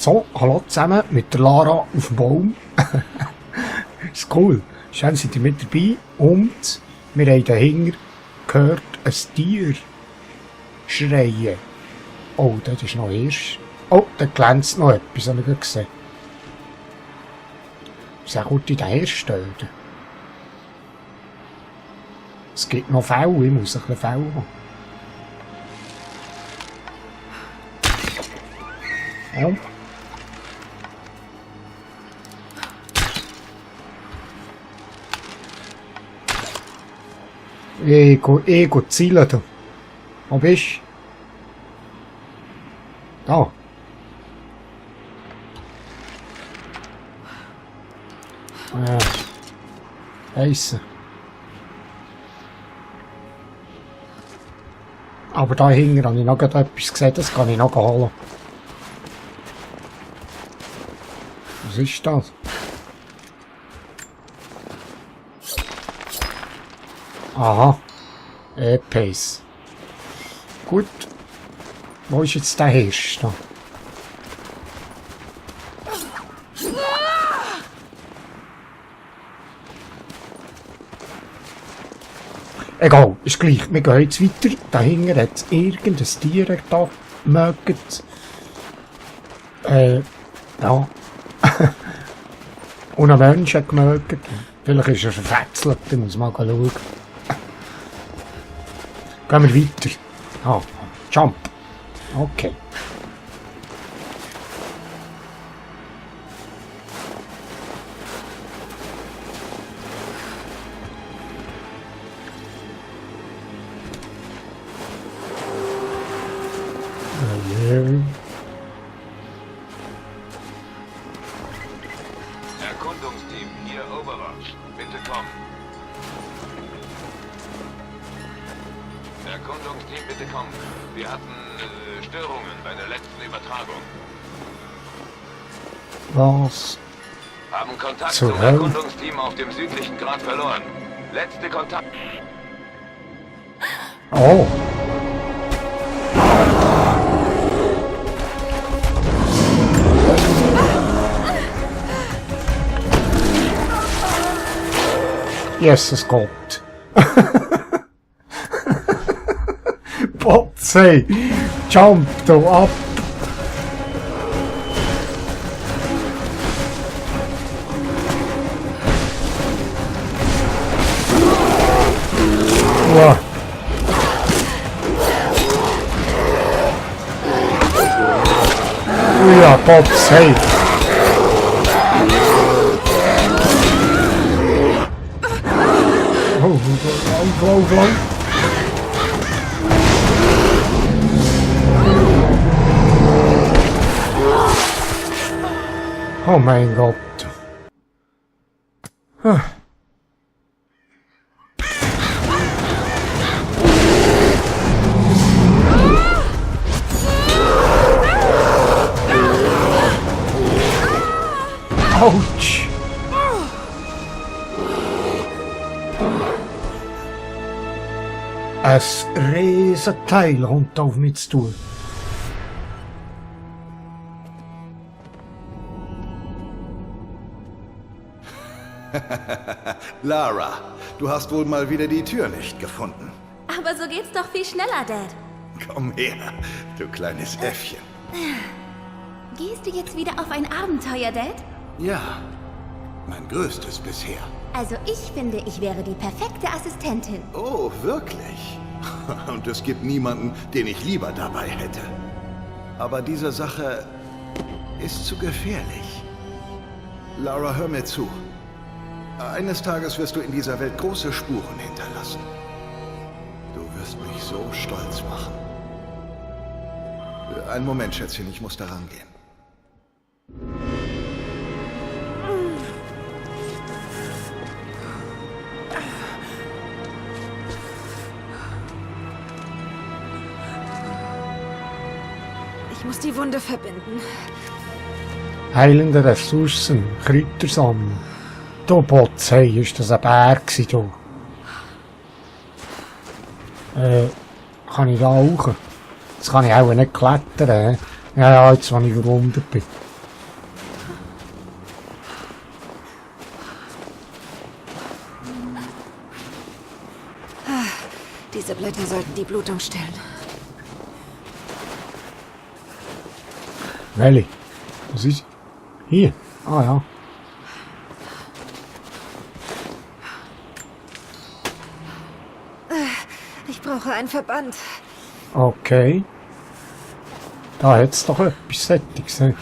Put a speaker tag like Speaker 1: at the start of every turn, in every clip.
Speaker 1: So, hallo zusammen mit der Lara auf dem Baum. Ist cool. Schön seid ihr mit dabei. Und wir haben dahinter gehört ein Tier schreien. Oh, das ist noch erst. Oh, da glänzt noch etwas, habe ich gerade gesehen. Sehr gut in den herstellen. Es gibt noch Fälle, ich muss ein bisschen Fälle machen. Ja. Ich gehe zielen da. Wo bist du? Da. Ja. Heissen. Aber da hinten habe ich noch etwas gesehen, das kann ich noch holen. Was ist das? Aha. E-Pace. Gut. Wo ist jetzt der Hirsch da? Egal, ist gleich. Wir gehen jetzt weiter. Dahinter hat es irgendein Tier da mögt. Ja. Und ein Mensch hat gemögt. Vielleicht ist er verfetzelt, da muss man mal schauen. Gehen wir weiter. Ah, Jump. Okay.
Speaker 2: Erkundungsteam, hier Overwatch. Bitte kommen. Erkundungsteam, bitte kommen. Wir hatten Störungen bei der letzten Übertragung.
Speaker 1: Was?
Speaker 2: Haben Kontakt
Speaker 1: Zur
Speaker 2: zum
Speaker 1: Hölle?
Speaker 2: Erkundungsteam auf dem südlichen Grat verloren. Letzte Kontakt.
Speaker 1: Oh. Jesus Gott. Potze. Jump da ab. Wow. Ja, Potze. Go. Oh mein Gott. Autsch. Ein riesen Teil kommt auf mich zu tun.
Speaker 3: Lara, du hast wohl mal wieder die Tür nicht gefunden.
Speaker 4: Aber so geht's doch viel schneller, Dad.
Speaker 3: Komm her, du kleines Äffchen.
Speaker 4: Gehst du jetzt wieder auf ein Abenteuer, Dad?
Speaker 3: Ja, mein größtes bisher.
Speaker 4: Also ich finde, ich wäre die perfekte Assistentin.
Speaker 3: Oh, wirklich? Und es gibt niemanden, den ich lieber dabei hätte. Aber diese Sache ist zu gefährlich. Lara, hör mir zu. Eines Tages wirst du in dieser Welt große Spuren hinterlassen. Du wirst mich so stolz machen. Einen Moment, Schätzchen, ich muss da rangehen.
Speaker 5: Ich muss die Wunde verbinden.
Speaker 1: Heilende Ressourcen, Kräuter sammeln. Du Potze, ist das ein Berg gewesen, du? Kann ich da rauchen? Jetzt kann ich auch nicht klettern. Ja, jetzt, wenn ich verwundet bin.
Speaker 5: Diese Blätter sollten die Blutung stillen.
Speaker 1: Welche? Was ist? Hier. Ah ja.
Speaker 5: Ich brauche einen Verband.
Speaker 1: Okay. Da hat's doch etwas Sättiges. Ne?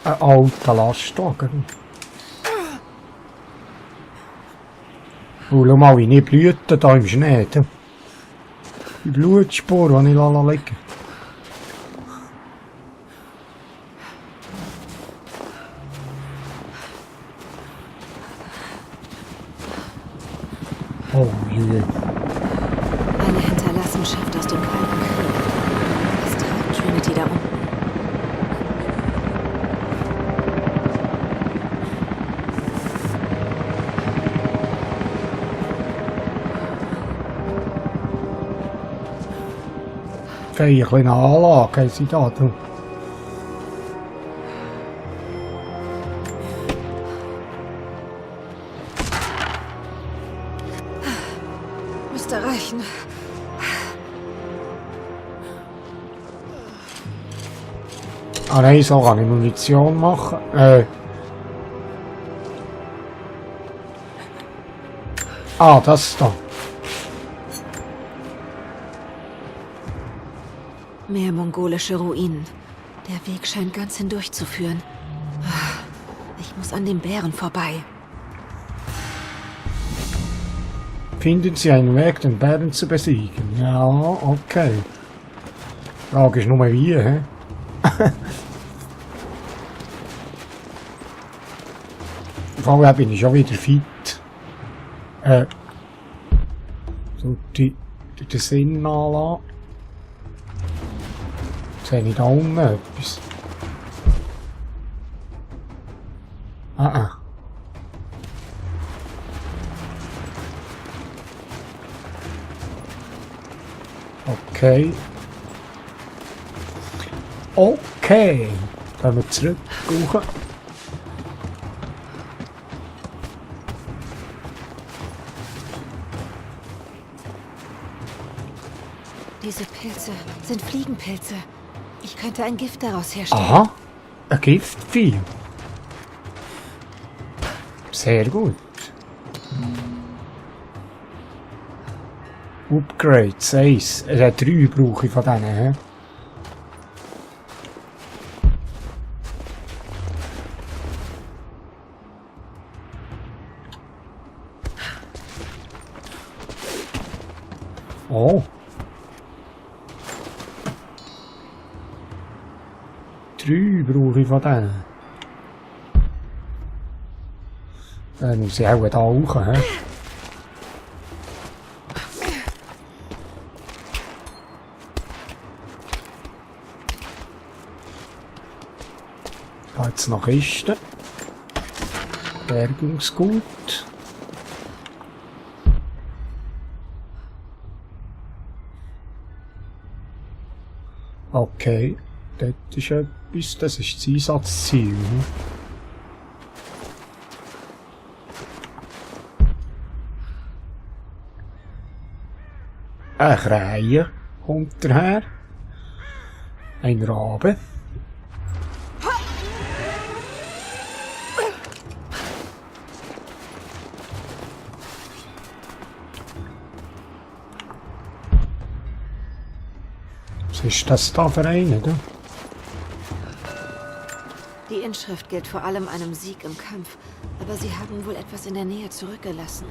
Speaker 1: Ein alter Lastwagen. Oh, schau mal, wie nicht Blüten da im Schnee. Da. Die Blutspur, die ich liegen. Oh je.
Speaker 5: Eine Hinterlassenschaft aus dem Kalten Krieg. Was treibt Trinity da unten?
Speaker 1: Eine kleine Anlage haben sie da. Du.
Speaker 5: Müsste reichen.
Speaker 1: Ah nein, so kann ich Munition machen. Ah, das da.
Speaker 5: Mehr mongolische Ruinen. Der Weg scheint ganz hindurch zu führen. Ich muss an den Bären vorbei.
Speaker 1: Finden Sie einen Weg, den Bären zu besiegen? Ja, okay. Frage ist nur wie, hä? Vorher bin ich schon wieder fit. So den Sinn anlassen. Sehe ich da unten etwas? Ah. Okay. Okay. Dann wir zurück. Suchen.
Speaker 5: Diese Pilze sind Fliegenpilze. Ich könnte ein Gift daraus herstellen.
Speaker 1: Aha. Ein Giftvieh. Sehr gut. Upgrade 6. 3 brauche ich von denen. He? Oh. 3 brauche ich von denen. Dann muss ich auch da hoch. He? Da jetzt noch Kisten. Bergungsgut. Okay, dort ist etwas, das ist das Einsatzziel. Eine Krähe kommt daher. Ein Rabe. Was ist das da für eine? Du?
Speaker 5: Die Inschrift gilt vor allem einem Sieg im Kampf, aber sie haben wohl etwas in der Nähe zurückgelassen.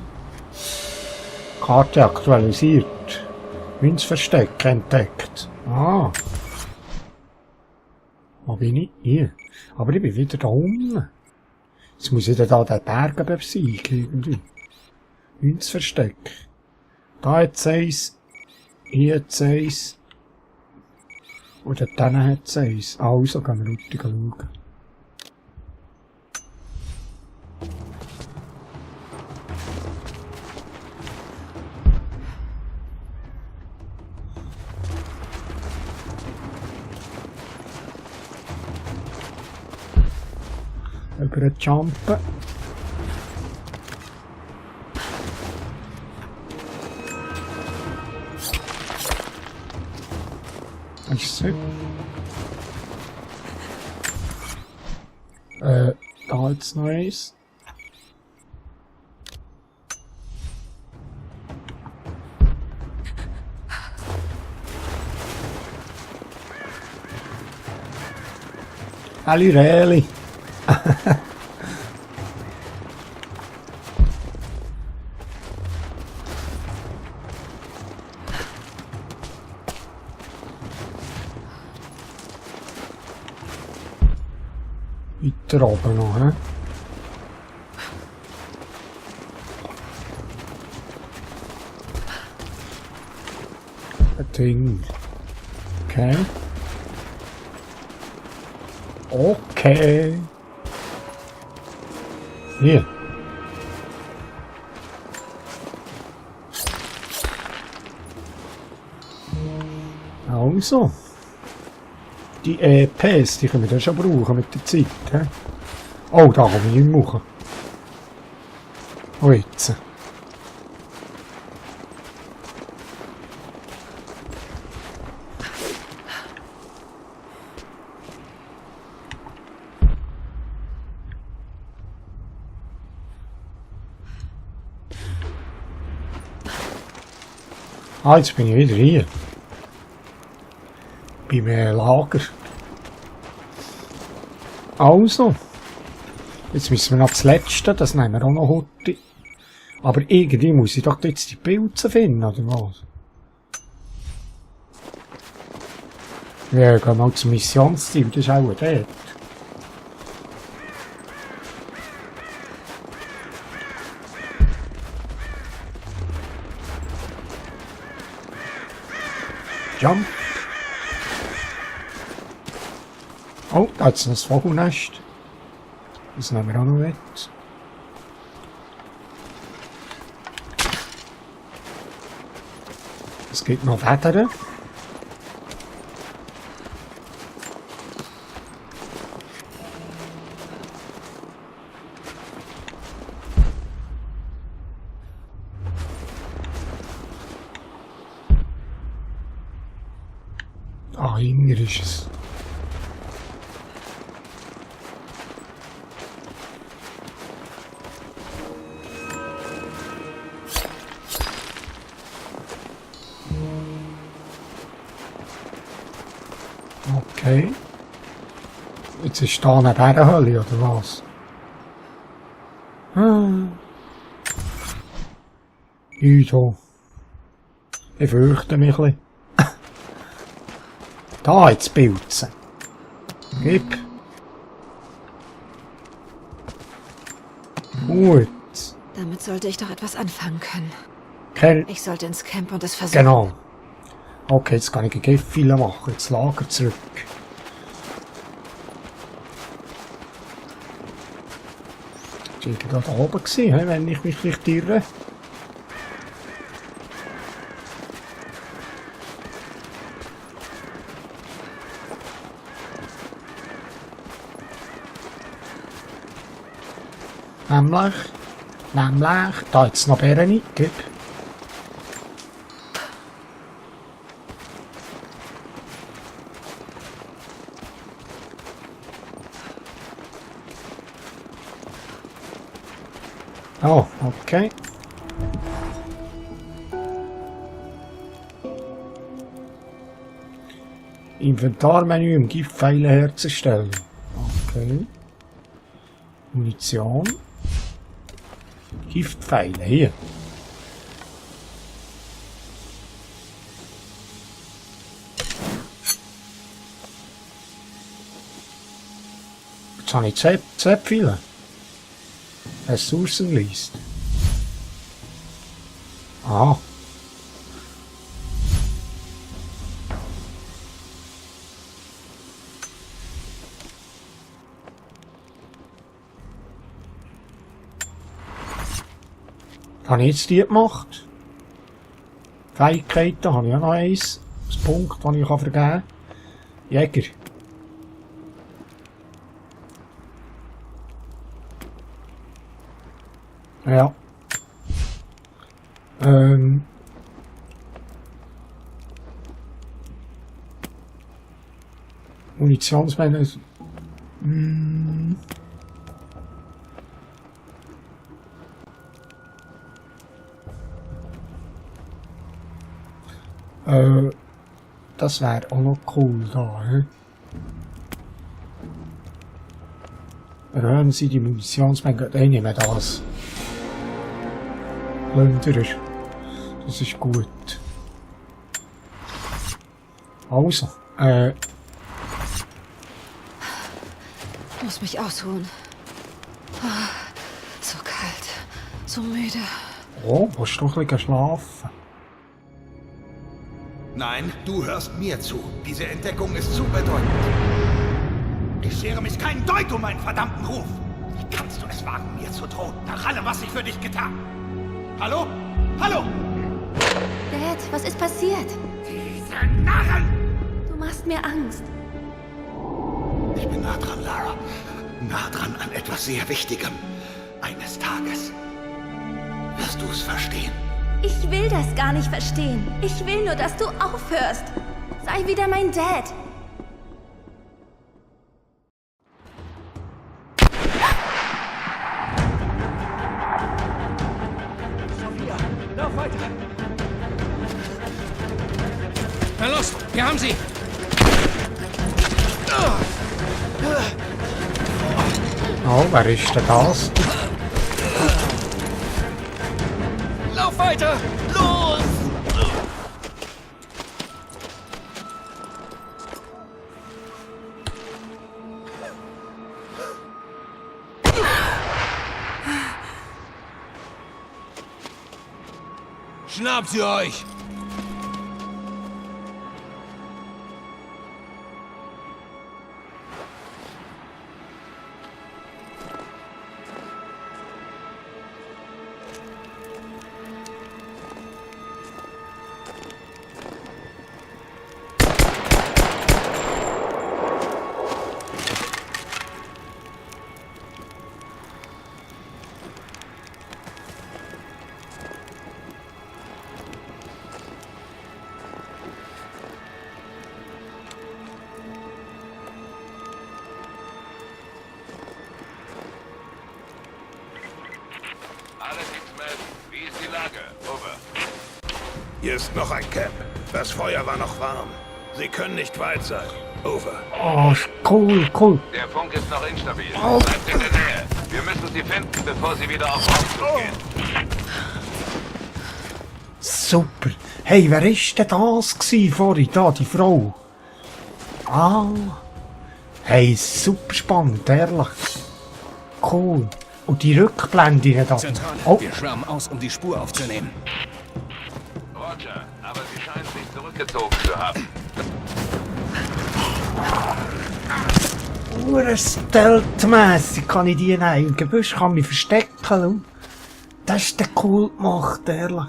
Speaker 1: Karte aktualisiert. Münzversteck entdeckt. Ah. Wo bin ich? Hier. Aber ich bin wieder da unten. Jetzt muss ich da den Berg besiegen irgendwie. Münzversteck. Da hat es eins. Hier hat es eins. Und dann hat es eins. Also gehen wir runter schauen. Über den Jumpen. Ist es da jetzt noch eins. Ali Räli. Weiter oben noch, hä? Ein Ding. Okay. Okay. Hier. Also. Die EPs, die können wir dann schon brauchen mit der Zeit. He? Oh, da kann ich nicht machen. Oh, jetzt. Ah, jetzt bin ich wieder hier. Beim Lager. Also. Jetzt müssen wir noch das Letzte, das nehmen wir auch noch heute. Aber irgendwie muss ich doch jetzt die Pilze finden, oder was? Ja, gehen wir mal zum Missionsziel, das ist auch dort. Jump. Oh, da ist noch das Vogelnest. Das nehmen wir auch noch mit. Es gibt noch Federn. Ah, hinger ist es. Okay. Jetzt ist da eine Bärenhöhle, oder was? Judo. Ich fürchte mich ein bisschen. Da jetzt Pilze. Gib. Gut.
Speaker 5: Damit sollte ich doch etwas anfangen können.
Speaker 1: Okay.
Speaker 5: Ich sollte ins Camp und es versuchen.
Speaker 1: Genau. Okay, jetzt kann ich ein Giftfile machen. Ins Lager zurück. Das war da oben gewesen, wenn ich mich nicht irre. Nämlich, da jetzt noch Beeren gib. Oh, okay. Inventarmenü um Giftpfeile herzustellen. Okay. Munition. Giftpfeile, hier. Jetzt habe ich Zäpfile. Ressourcenliste. Ah. Habe ich jetzt die gemacht? Fähigkeiten habe ich auch noch eins. Das Punkt, den ich vergeben kann. Jäger. Ja. Munitionsmenge. Das wäre auch noch cool da, he? Erhöhen Sie die Munitionsmenge. Ich nehme das. Plünderer. Das ist gut. Also,
Speaker 5: Ich muss mich ausruhen. Ah, so kalt, so müde.
Speaker 1: oh, willst du noch ein bisschen schlafen?
Speaker 3: Nein, du hörst mir zu. Diese Entdeckung ist zu bedeutend. Ich schere mich keinen Deut um meinen verdammten Ruf. Wie kannst du es wagen, mir zu drohen, nach allem, was ich für dich getan? Hallo? Hallo?
Speaker 4: Dad, was ist passiert?
Speaker 3: Diese Narren!
Speaker 4: Du machst mir Angst.
Speaker 3: Ich bin nah dran, Lara. Nah dran an etwas sehr Wichtigem. Eines Tages wirst du es verstehen.
Speaker 4: Ich will das gar nicht verstehen. Ich will nur, dass du aufhörst. Sei wieder mein Dad.
Speaker 6: Lauf weiter! Na los, wir haben sie!
Speaker 1: Oh, wer ist denn das?
Speaker 6: Lauf weiter! Los! Schnappt sie euch!
Speaker 2: Alle X-Men, wie ist die Lage? Over.
Speaker 3: Hier ist noch ein Camp. Das Feuer war noch warm. Sie können nicht weit sein. Over.
Speaker 1: Oh, cool, cool.
Speaker 2: Der Funk ist noch instabil. Bleibt in der Nähe. Wir müssen sie finden, bevor sie wieder auf Raumflug gehen.
Speaker 1: Super. Hey, wer ist denn das gsi vorhin? Da, die Frau. Ah. Hey, super spannend, ehrlich. Cool. Und die Rückblenden da.
Speaker 6: Zentrale,
Speaker 1: Oh,
Speaker 6: wir schwärmen aus, um die Spur aufzunehmen.
Speaker 2: Roger, aber sie scheint sich zurückgezogen zu haben.
Speaker 1: stealth-mässig kann ich die nehmen. Im Gebüsch kann ich mich verstecken. Schau. Das ist der cool gemacht, ehrlich.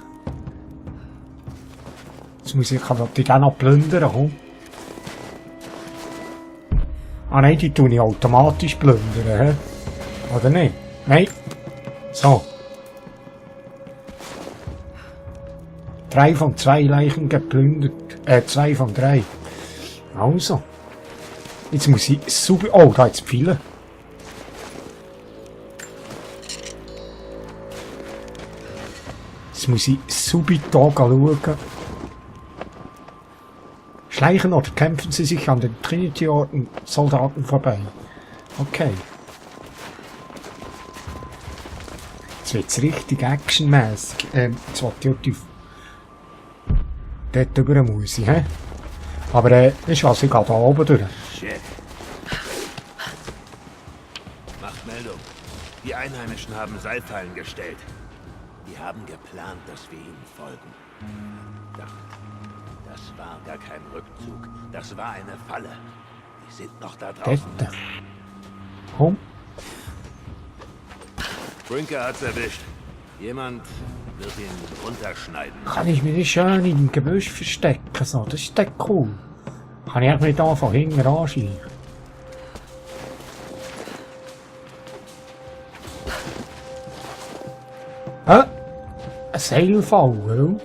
Speaker 1: Jetzt muss ich die auch noch plündern, komm. Ah nein, die tue ich automatisch plündern, hä? Oder nicht? Nein. So. 3 von 2 Leichen geplündert. 2 von 3. Also. Jetzt muss ich super... Oh, da jetzt viele. Jetzt muss ich subito schauen. Schleichen oder kämpfen sie sich an den Trinity-Soldaten vorbei? Okay. Jetzt wird's richtig actionmäßig. Jetzt wollte ich auch die... Dort drüber muss ich, hä? Aber, ist was, ich gehe da oben durch.
Speaker 7: Shit. Macht Meldung. Die Einheimischen haben Seilfallen gestellt. Die haben geplant, dass wir ihnen folgen. Das war gar kein Rückzug. Das war eine Falle. Die sind noch da draußen.
Speaker 1: Dort. Komm.
Speaker 7: Brinker hat's erwischt. Jemand wird ihn runterschneiden.
Speaker 1: Kann ich mich nicht schön in dem Gebüsch verstecken? So, das ist doch cool. Kann ich auch nicht da von hinten anschleichen? Hä? Ein Seilfall, oder?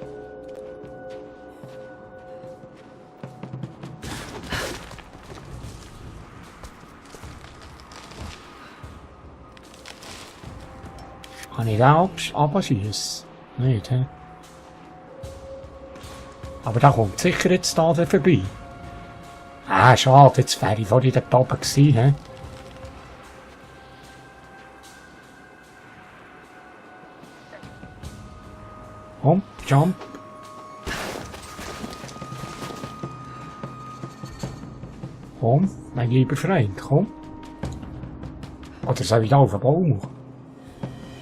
Speaker 1: Kann ich den abschießen? Nicht, hä? Aber da kommt sicher jetzt da vorbei. Ah, schade, jetzt wäre ich vorhin dort oben gewesen, hä? Komm, jump. Komm, mein lieber Freund, komm. Oder soll ich da auf den Baum?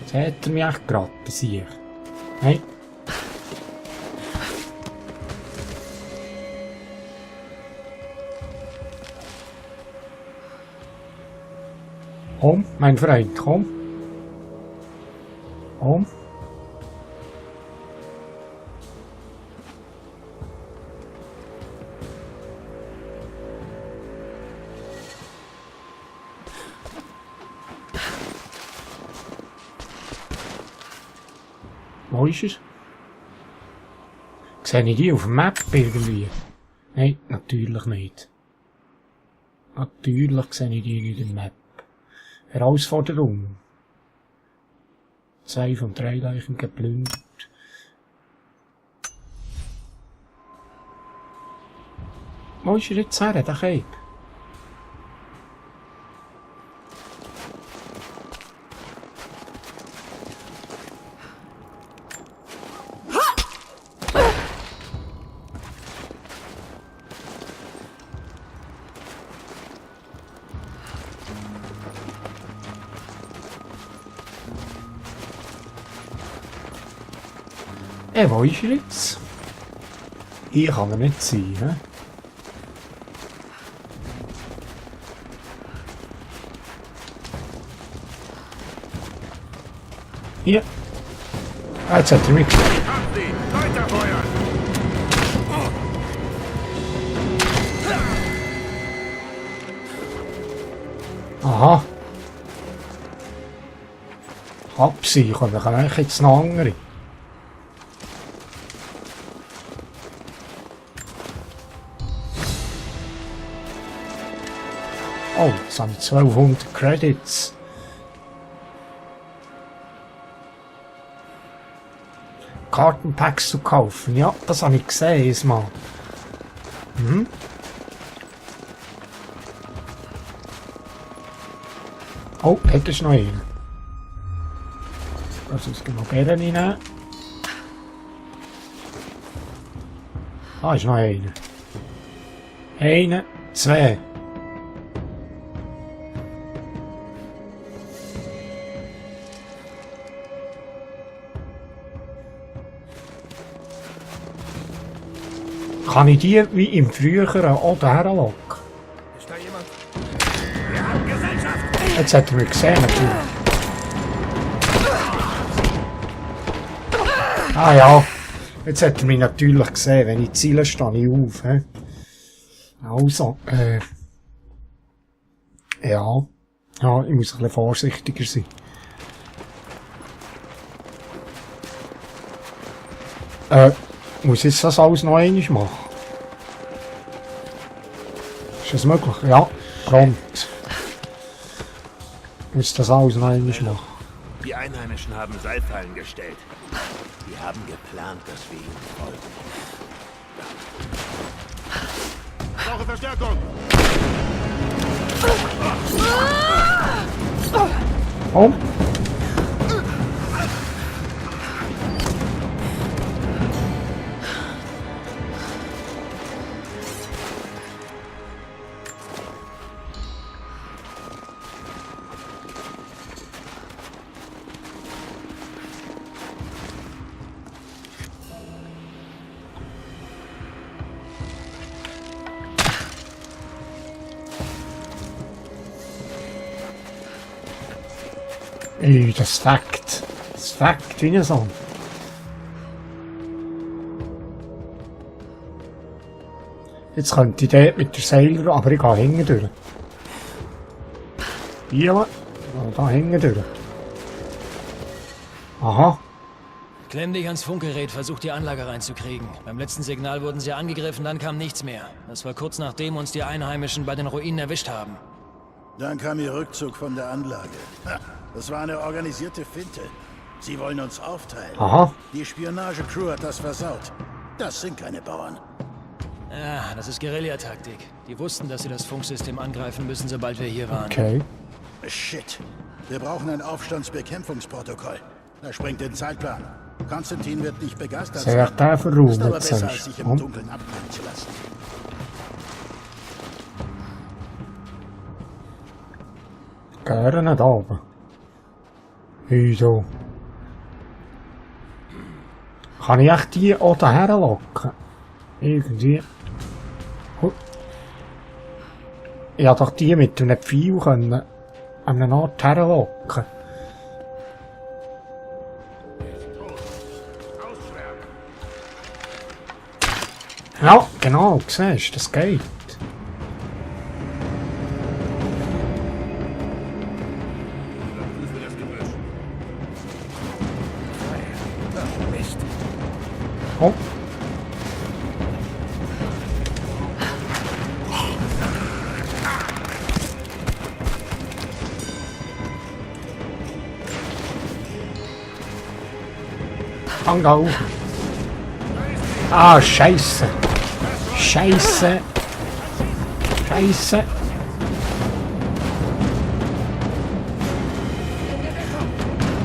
Speaker 1: Jetzt hat er mich echt gerade, sehe ich. Hey. Komm, mein Freund, komm. Komm. Wo ist er? Sehe ich die auf dem Map irgendwie? Nein, natürlich nicht. Natürlich sehe ich die nicht auf dem Map. Herausforderung. 2 von 3 Leichen geplündert. Wo ist er jetzt her, der Cape? Wo ist er jetzt? Hier kann er nicht sein, hä? Hier. Ah, jetzt hat er mich gesehen. Aha. Hab sie, ich kann eigentlich jetzt noch andere. Oh, jetzt habe ich 1200 Credits. Kartenpacks zu kaufen. Ja, das habe ich gesehen, ist mal. Mhm. Oh, hättest du noch einen? Das ist noch gerne rein. Ah, ist noch einer. Einer, 2. Kann ich die wie im früheren auch herlocken?
Speaker 7: Ist da jemand? Wir haben Gesellschaft!
Speaker 1: Jetzt hat er mich gesehen natürlich. Ah ja, jetzt hat er mich natürlich gesehen. Wenn ich ziele, stehe ich auf. He? Also, ja. Ja, ich muss ein bisschen vorsichtiger sein. Muss ich das alles noch einmal machen? Ist das möglich? Ja, kommt. Muss das alles noch einmal machen?
Speaker 7: Die Einheimischen haben Seilfallen gestellt. Die haben geplant, dass wir ihnen folgen. Ich brauche Verstärkung!
Speaker 1: Oh. Das Fakt. Das Fakt, wie so. Jetzt könnte ich dort mit der Seil, aber ich gehe hinten durch. Hier, da hinten durch. Aha.
Speaker 8: Klemm dich ans Funkgerät, versuch die Anlage reinzukriegen. Beim letzten Signal wurden sie angegriffen, dann kam nichts mehr. Das war kurz nachdem uns die Einheimischen bei den Ruinen erwischt haben.
Speaker 9: Dann kam ihr Rückzug von der Anlage. Ha, das war eine organisierte Finte. Sie wollen uns aufteilen.
Speaker 1: Aha.
Speaker 9: Die Spionagecrew hat das versaut. Das sind keine Bauern.
Speaker 8: Ja, das ist Guerillataktik. Die wussten, dass sie das Funksystem angreifen müssen, sobald wir hier waren.
Speaker 1: Okay.
Speaker 9: Shit. Wir brauchen ein Aufstandsbekämpfungsprotokoll. Das sprengt den Zeitplan. Konstantin wird nicht begeistert
Speaker 1: Sehr
Speaker 9: sein.
Speaker 1: der Verruhm
Speaker 9: Ist aber
Speaker 1: jetzt
Speaker 9: besser, als
Speaker 1: sonst.
Speaker 9: sich im Dunkeln abkühlen zu lassen.
Speaker 1: Gehören nicht oben. Wieso? Kann ich echt die auch daher locken? Irgendwie. Ich hätte doch die mit einem Pfeil können an einen Ort herlocken. Ja, genau, siehst du, das geht. Oh. Fang auf. Ah, Scheiße. Scheiße. Scheiße.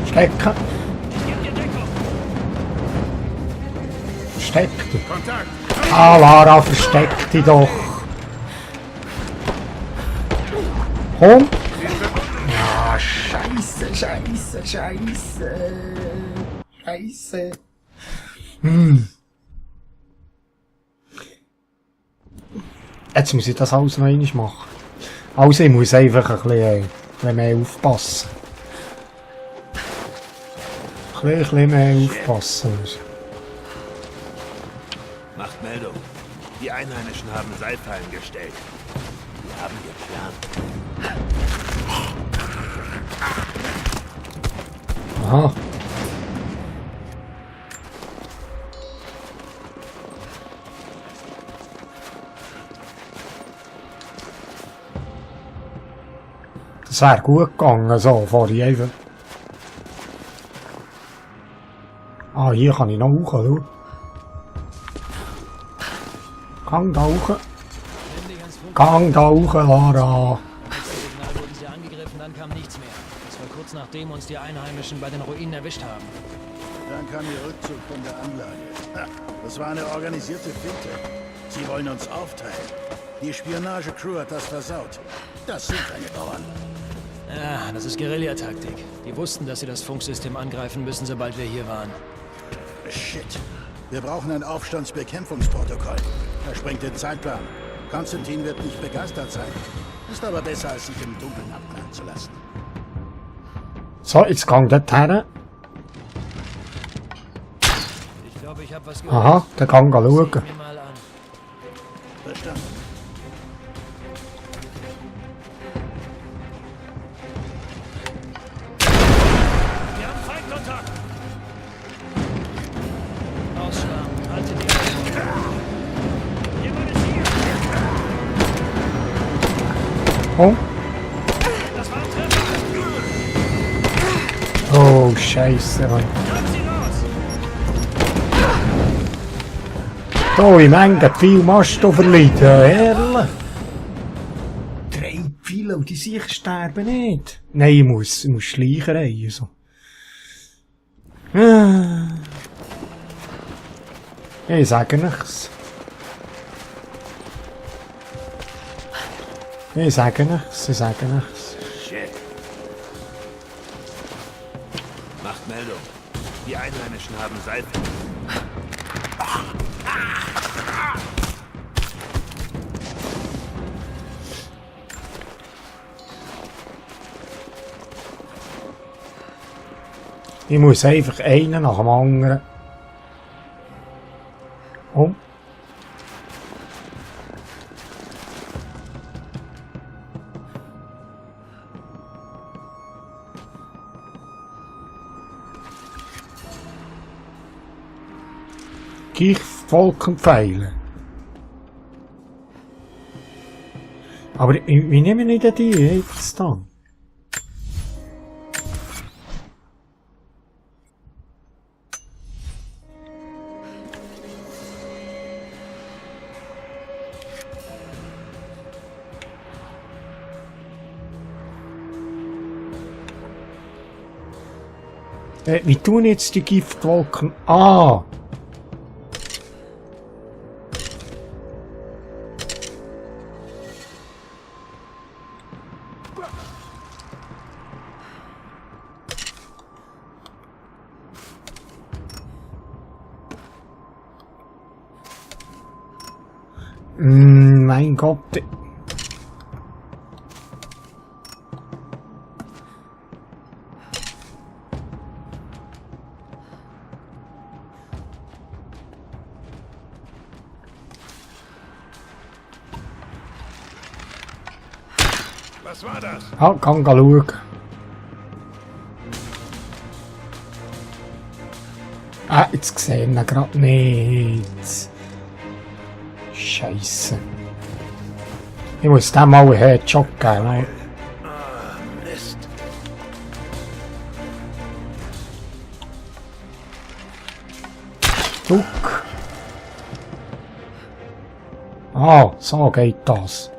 Speaker 1: Stecken. Versteck dich. Ah, Lara, versteck dich doch. Komm. Ja, Scheiße, Scheiße, Scheiße. Scheiße. Jetzt muss ich das alles noch einmal machen. Also ich muss einfach ein bisschen mehr aufpassen. Ein bisschen mehr aufpassen.
Speaker 7: Macht Meldung. Die Einheimischen haben Seilfallen gestellt. Die haben geplant.
Speaker 1: Aha. Das wäre gut gegangen, so, vorher einfach. Ah, hier kann ich noch hoch, schau. Gang da hoch. Gang da hoch, Lara.
Speaker 8: Beim letzten Signal wurden sie angegriffen, dann kam nichts mehr. Das war kurz nachdem uns die Einheimischen bei den Ruinen erwischt haben.
Speaker 9: Dann kam ihr Rückzug von der Anlage. Ha, das war eine organisierte Finte. Sie wollen uns aufteilen. Die Spionagecrew hat das versaut. Das sind keine Bauern.
Speaker 8: Ja, das ist Guerillataktik. Die wussten, dass sie das Funksystem angreifen müssen, sobald wir hier waren.
Speaker 9: Shit. Wir brauchen ein Aufstandsbekämpfungsprotokoll. Das sprengt den Zeitplan. Konstantin wird nicht begeistert sein. Ist aber besser, als sich im Dunkeln abkühlen zu lassen.
Speaker 1: So, jetzt gang dort her.
Speaker 8: Ich glaube, ich habe was gehört.
Speaker 1: Aha, der Gang schauen.
Speaker 8: Sehen wir mal an.
Speaker 9: Verstanden.
Speaker 6: Wir haben Feindkontakt.
Speaker 8: Ausschlagen. Halte die Augen.
Speaker 6: Jemand ist hier.
Speaker 1: Oh.
Speaker 6: Das war ein Treffer.
Speaker 1: Oh, Scheiße, Mann.
Speaker 6: Treibt sie raus.
Speaker 1: Da, im engen viel Mast verleiden, herrlich. 3 Pfeile und die sicher sterben nicht. Nein, ich muss schleichen rein, so. Ich sage nichts. Ich sage nichts, ich sage nichts.
Speaker 7: Shit. Macht Meldung. Die Einheimischen haben Seilfallen.
Speaker 1: Ich muss einfach einen nach dem anderen. Oh. Giftwolkenpfeile. Aber wie nehmen wir denn die jetzt da? Wie tun jetzt die Giftwolken? Ah! Mein Gott.
Speaker 7: Was war das?
Speaker 1: Ah, kann schauen. Ah, jetzt gesehen wir gerade nicht. Scheiße. Ich muss dem mal einen Headshot geben. Ne?
Speaker 7: Mist.
Speaker 1: Duck. Ah, so geht das.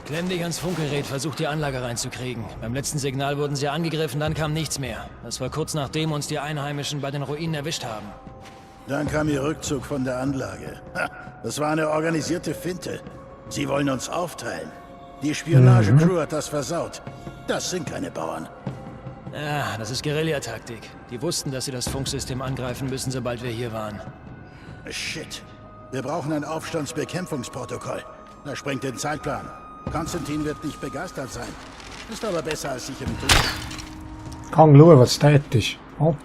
Speaker 8: Klemm dich ans Funkgerät, versuch die Anlage reinzukriegen. Beim letzten Signal wurden sie angegriffen, dann kam nichts mehr. Das war kurz nachdem uns die Einheimischen bei den Ruinen erwischt haben.
Speaker 9: Dann kam ihr Rückzug von der Anlage. Ha, das war eine organisierte Finte. Sie wollen uns aufteilen. Die Spionagecrew hat das versaut. Das sind keine Bauern.
Speaker 8: Ja, das ist Guerillataktik. Die wussten, dass sie das Funksystem angreifen müssen, sobald wir hier waren.
Speaker 9: Shit. Wir brauchen ein Aufstandsbekämpfungsprotokoll. Das sprengt den Zeitplan. Konstantin wird nicht begeistert sein. Ist aber besser als sich im Dunkeln.
Speaker 1: Kann schauen, was das ist. Hopp.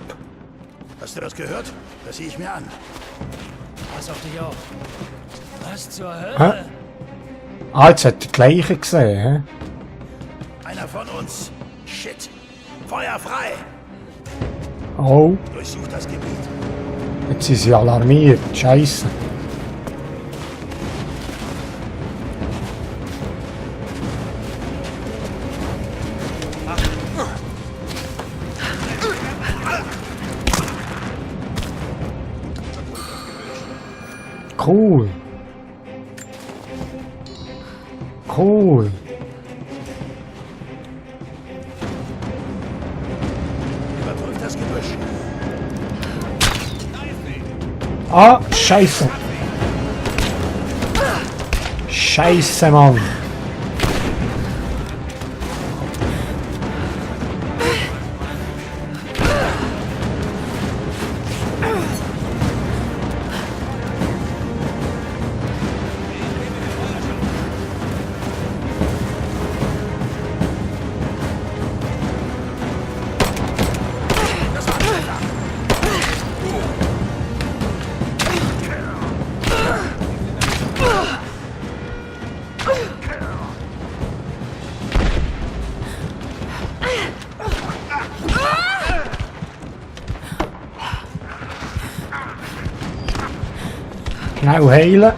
Speaker 9: Hast du das gehört? Das sehe ich mir an.
Speaker 8: Pass auf dich auf. Was zur Hölle?
Speaker 1: Hä? Ah, jetzt hat der gleiche gesehen. Hä?
Speaker 9: Einer von uns. Shit. Feuer frei.
Speaker 1: Oh,
Speaker 9: Durchsucht das Gebiet.
Speaker 1: jetzt sind sie alarmiert. Scheiße. Cool. Cool.
Speaker 9: Überprüft das Gebüsch.
Speaker 1: Ah, Scheiße. Scheiße, Mann. Genau heilen.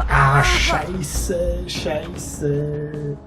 Speaker 1: Ah, Scheiße, Scheiße.